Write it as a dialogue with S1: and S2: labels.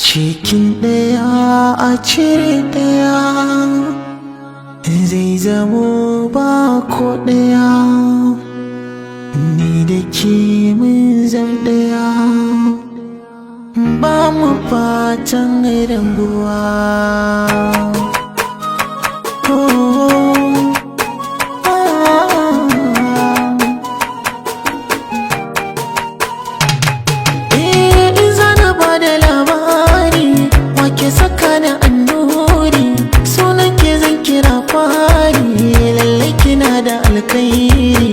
S1: Cikin ɗaya a cire ɗaya, zai zamo ba ko ɗaya. Ni da ke mun zan ɗaya, ba mu fatan rabuwa. Oh, ah. Eh, in zana ba da labari, wake saka da annuri, sunan ke zan kira fari, lallai kina da alkhairi.